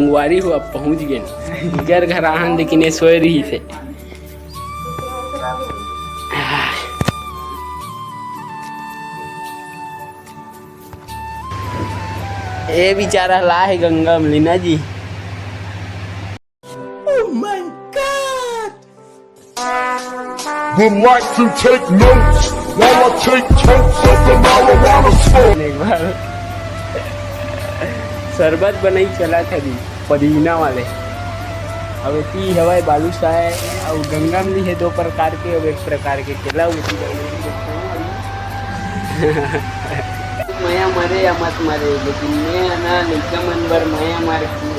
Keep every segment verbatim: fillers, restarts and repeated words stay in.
संगवारी हो, अब पहुंच गेन। घर घर आहन, लेकिन ये सोए रहिस हे। ए बेचारा ला हे गंगा अमली ना जी। Would like to take notes while I take totes of the marijuana smoke. एक बार शरबत बनई चलत हे जी, पुदीना वाले। अब एती हवय बालूशाह, अउ गंगा अमली हे दो प्रकार के, अउ एक प्रकार के केला, उती मया मरे या मत मरे, लेकिन मैं ना लइका मन बर मया मार के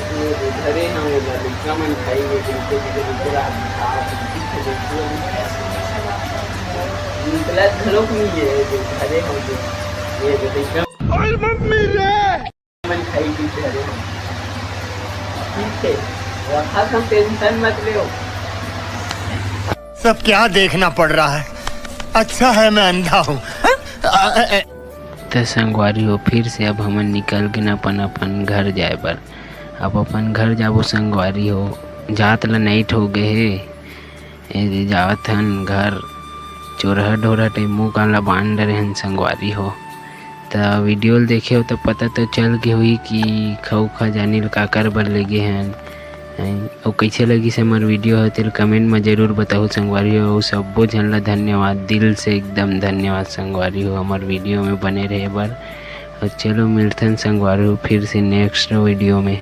धरे हंव, ओला लइका मन खाई, लेकिन के के दूसरा निकलत घलोक नहीं है, जो धरे हंव जो, ये जो लइका मन खाई के धरे हंव। ठीक है, रखा तुम टेंशन मत लेओ। सब क्या देखना पड़ रहा है, अच्छा है मैं अंधा हूँ। त संगवारी हो, फिर से अब हमन निकल गेन अपन, अपन घर जाए बर। अब अपन घर जाबो संगवारी हो, जात ल नाइट हो गए हे। ए दे जावत हन घर, चोरहा ढोरहा टाइम मुंह कान ला बांध डरे हन संगवारी हो। त वीडियो ल देखे हो त पता तो चल गे होही कि खऊ खजानी ल काकर बर ले गे हन। हैं? अउ कइसे लगिस हमर वीडियो ह, तेल कमेंट म जरूर बताहू संगवारी हो। अउ सब्बो झन ला धन्यवाद, दिल से एकदम धन्यवाद संगवारी हो, हमर वीडियो में बने रहे बर। अउ चलो मिलथन संगवारी हो फिर से नेक्स्ट वीडियो में।